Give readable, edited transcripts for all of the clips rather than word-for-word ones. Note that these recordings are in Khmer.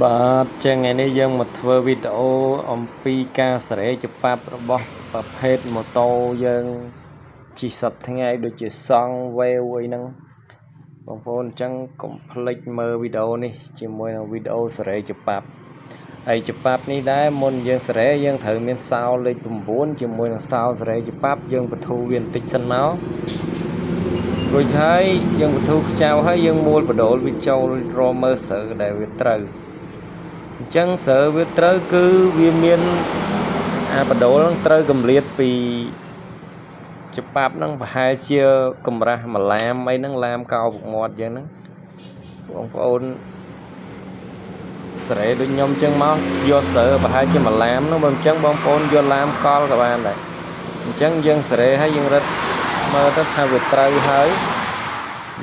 បាទចឹងថ្ងៃនេះយើងមកធ្វើវីដេអូអំពីការសេរីច្បាប់របស់ប្រភេទម៉ូតូយើងជិះសប្តាហ៍ថ្ងៃដូចជាសង់វេវអីហ្នឹងបងប្អូនអញ្ចឹងកុំភ្លេចមើលវីដេអូនេះជាមួយនឹងវីដេអូសេរីច្បាប់ហើយច្បាប់នេះដែរមុនយើងសេរីយើងត្រូវមានសោលេខ9ជាមួយនឹងសោសេរីច្បាប់យើងបធូរវាបន្តិចសិនមករួចហើយយើងបធូរខ្ចៅហើយយើងមួលបដូលវាចូលរមើលស្រូវដែលវាត្រូវ អញ្ចឹងស្រូវវាត្រូវគឺវាមានអាបដូលហ្នឹងត្រូវកម្លៀតពីច្បាប់ហ្នឹងប្រហែលជាកម្រាស់មួយឡាមអីហ្នឹងឡាមកោពុកមាត់អញ្ចឹងហ្នឹងបងប្អូនសេរីដូចខ្ញុំអញ្ចឹងមកយកស្រូវប្រហែលជាមួយឡាមហ្នឹងបើអញ្ចឹងបងប្អូនយកឡាមកលក៏បានដែរអញ្ចឹងយើងសេរីហើយយើងរឹតមើលទៅថាវាត្រូវហើយ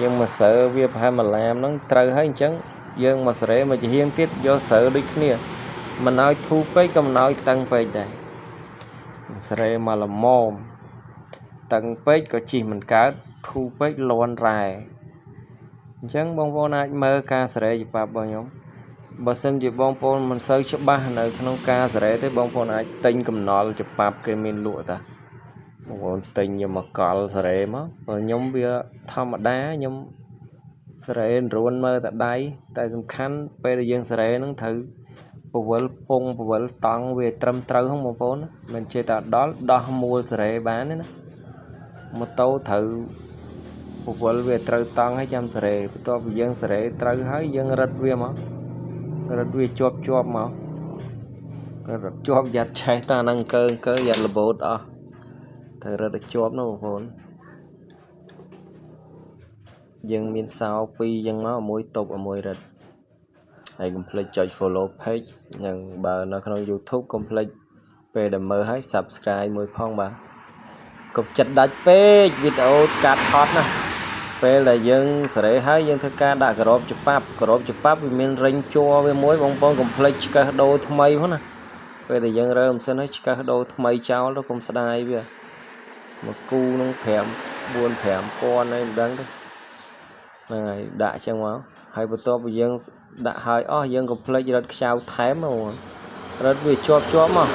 យើងមកស្រូវវាប្រហែលមួយឡាមហ្នឹងត្រូវហើយអញ្ចឹងយើងមកសេរីមកជាហៀងទៀតយកស្រូវដូចគ្នាមិនឲ្យធូរពេកក៏មិនឲ្យតឹងពេកដែរសេរីមកល្មមតឹងពេកក៏ជិះមិនកើតធូរពេកលន់រ៉ែអញ្ចឹងបងប្អូនអាចមើលការសេរីច្បាប់របស់ខ្ញុំបើសិនជាបងប្អូនមិនសូវច្បាស់នៅក្នុងការសេរីទេបងប្អូនអាចទិញកំណល់ច្បាប់គេមានលក់តាបងប្អូនទិញយកមកកលសេរីមកព្រោះខ្ញុំវាធម្មតាខ្ញុំសេរីរួនមើលតែដៃតែសំខាន់ពេលដែលយើងសេរីហ្នឹងត្រូវពវល់ពងពវល់តង់វាត្រឹមត្រូវហ្នឹងបងប្អូនមិនចេះតែដល់ដោះមួលសេរីបានទេណាម៉ូតូត្រូវពវល់វាត្រូវតង់ហើយចាំសេរីបន្ទាប់ពីយើងសេរីត្រូវហើយយើងរឹតវាមករឹតវាជាប់ជាប់មករឹតជាប់យ៉ាត់ឆេះតាហ្នឹងកើកើយ៉ាត់របូតអស់ត្រូវរឹតឲ្យជាប់នោះបងប្អូនយើងមានសោពីរយ៉ាងមកមួយតបមួយរឹតហើយកុំភ្លេចចុច follow page និងបើនៅក្នុង YouTube កុំភ្លេចពេលដែលមើលហើយ subscribe មួយផងបាទកុំចិត្តដាច់ពេកវីដេអូកាត់ហត់ណាពេលដែលយើងសេរីហើយយើងធ្វើការដាក់ក្របច្បាប់ក្របច្បាប់វាមានរិញជ័រវាមួយបងប្អូនកុំភ្លេចឆ្កឹះដូរថ្មីផងណាពេលដែលយើងរើម៉ាស៊ីនហើយឆ្កឹះដូរថ្មីចោលទៅកុំស្ដាយវាមកគូនឹង5 4 5000អីមិនដឹងទេហ្នឹងហើយដាក់ចឹងមកហើយបន្ទាប់ពីយើងដាក់ហើយអស់យើងកុំភ្លេចរត់ខ្ចៅថែមមករត់វាជាប់ជាប់មក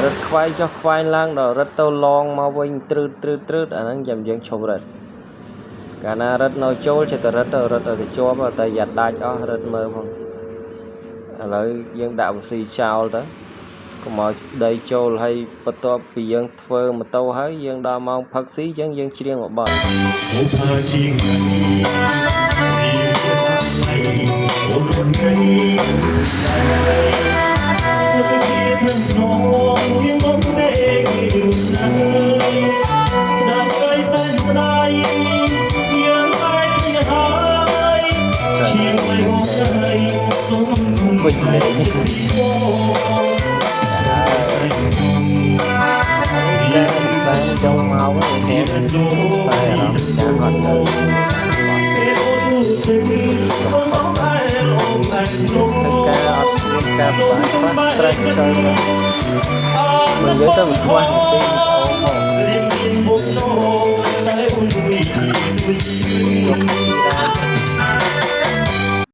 រត់ខ្វែងចុះខ្វែងឡើងដល់រត់ទៅឡងមកវិញត្រើតត្រើតត្រើតអាហ្នឹងចាំយើងឈប់រត់កាលណារត់នៅចូលចេះតែរត់ទៅរត់ទៅជាប់តែយ៉ាត់ដាច់អស់រត់មើលផងឥឡូវយើងដាក់វស៊ីចោលទៅកុំឲ្យដីចូលហើយបន្ទាប់ពីយើងធ្វើម៉ូតូហើយយើងដល់ម៉ោងផឹកស៊ីអញ្ចឹងយើងច្រៀងមួយបទ អូផាជាថ្ងៃអូនថ្ងៃទៅជាភ្នំជាងមកទេគេណាស្ដាប់ហើយសែនស្ដាយយើងតែគ្នាហើយឈាមមិនហូរហើយសុំគុំ វិញ តែ លេង ជាពីអូ ការកំសាន្តចុងមកហ្នឹងបងប្អូនខ្សែអារម្មណ៍ការហត់ទៅធ្វើការអត់មានការបាក់ខ្លះ stress ចូលមកមិននិយាយទៅវាខ្វះនាទីវីដេអូផងយកពីដែរ